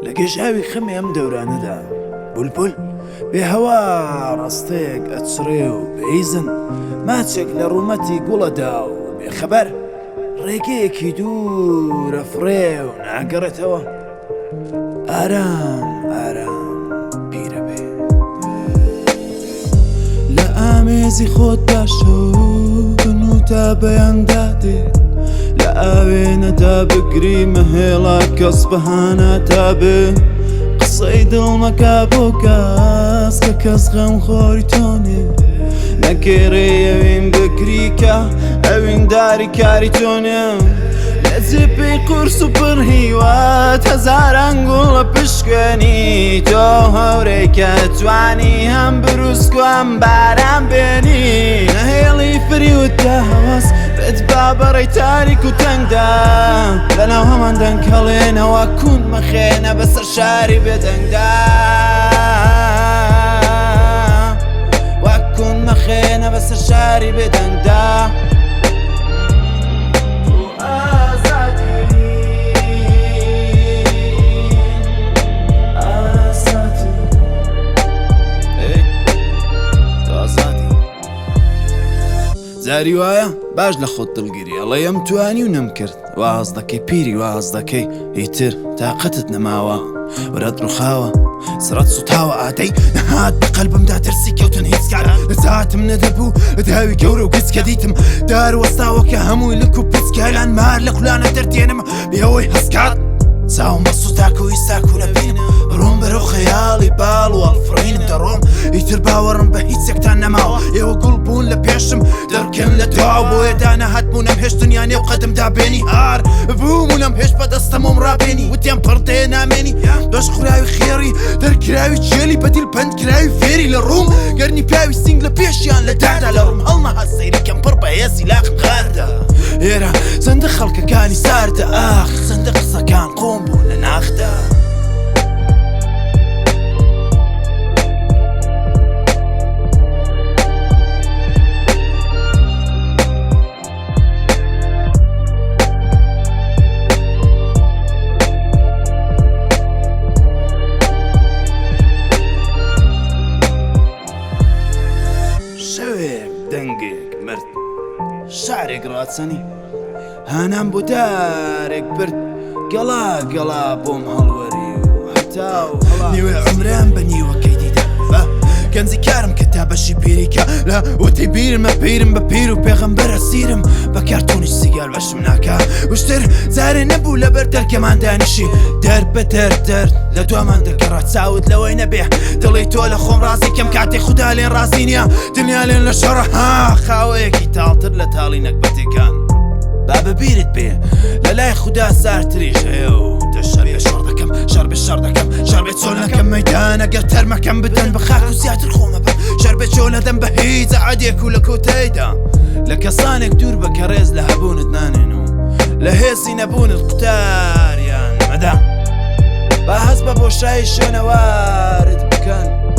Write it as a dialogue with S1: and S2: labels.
S1: لە گێژاوی خەمی ئەم دەورانەدا بولبول بێ هەوا ڕەستەیەک ئەچڕێ و بێ ئیزن ماچێک لە ڕوومەتی گوڵەدا و بێ خەبەر ڕێگەیەکی دوور ئەفڕێ و ناگەڕێتەوە ئارام ئارام پیرەبێ.
S2: لە ئامێزی خۆتدا شەو و تا بەیان دادێ لە ئاوێنەدا بگری مەهێڵە کەس بەهانا تا بێ قسەی دڵ مەکە بۆ کەس کە کەس غەم خۆری تۆ نیە نەکەی ئەوین بگری کە ئەوینداری کاری تۆ نیە لە جێپێی قورس و پڕ هیوات هەزاران گوڵ لە پشکێنی تۆ هەورێکە توانی هەم بروسک و هەم باران بێنی نەهێڵی فریوت تا هەوەس بێت با بەڕێی تاریک و تەنگدا لەناو هەمان دەنگ هەڵێنەوە کون مەخێنە بەسەر شاری بێدەنگدا وەک کون مەخێنە بەسەر شاری بێدەنگدا
S1: جاری وایە باش لە خۆت دڵگیری ئەڵێ ئەم توانی و نەمکرد واز دەکەی پیری واز دەکەی ئیتر تاقەتت نەماوە ورەت ڕوخاوە سرەت سوتاوە ئادەی نەهات بە قەلبمدا ترسی کەوتن هیچ کات نەجاتم نەدەبوو لە داوی گەورە و گچ کە دیتم دار وەستاوە کە هەمووی لک و پچکەلان مار لە قولانە دەردێنم بێ ئەوەی هەستکات چاوم بە سوتاک و ئیساک و نەبینم ڕۆم بەرەو خەیاڵی باڵ و هەڵفڕینم دەڕۆم ئیتر باوەڕم بە هیچ یەکتان نەماوە ئێوە گوڵ بوون لە پێشم دەڕکن لە دواوە بۆیە دانەهاتبوو نەمهێشتن یا نێو قەدمدا بێنی هار بووم و نەمهێشت بە دەستەمۆم ڕابێنی وتیان پڕدێ نامێنی بەش خوراوی خێڕی دەرکراوی چێلی بەدیل پەند کراوی فێری لە ڕووم گەرنی پیاوی سینگ لە پێشیان لە دادا لە ڕووم هەڵنەهات سەیری کەم پڕ بەهێزی لاقم غاردا ئێرە چەندە خەڵکەکانی ساردە ئاخ چەندە قسەکان قۆم بوون لە ناخدا. شەوێک دەنگێک مرد شارێک ڕاچەنی هانام بۆ دارێک برد گەڵا گەڵا بۆم هەڵوەری و هەتا و هەڵا
S2: نیوەی عومرم بە نیوەکەی دیدا بە گەنجی کارم کە تا بەشی پیریکە لە وتی بیرمە پیرم بە پیر و پێغەمبەرە سیرم بە کارتۆنی سیگار بەشم ناکا وشتر جارێ نەبوو لەبەر دەرکەمان دانیشی دەر بە دەر دەر لە دوامان دەگەڕا چاوت لەوەی نەبێ دڵی تۆ لە خۆم ڕازی کەم کاتێ خودا لێن ڕازی نییە دنیا لێن لە شەڕە ها خاوەیەکی تاڵتر لە تاڵی نەگبەتەکان با بەبیرت بێ لە لای خودا سارتریش هەیە و دە شەر بێ شەڕ دەکەم شەر بێ شەڕ دەکەم شەر بێ چۆن نەکەم مەیدان ئەگەر تەرمەکەم بدەن بە خاک و زیاتر خۆمە بەم شەر بێ چۆن نەدەم بە هیچ عادێک و لە کۆتاییدا لە کەسانێک دوور بە کە ڕێز لە هەبوونت نانێن و لە هێزی نەبوونت قوتاریان مەدە با هەست بە بۆشایی شوێنەوارت بکەن.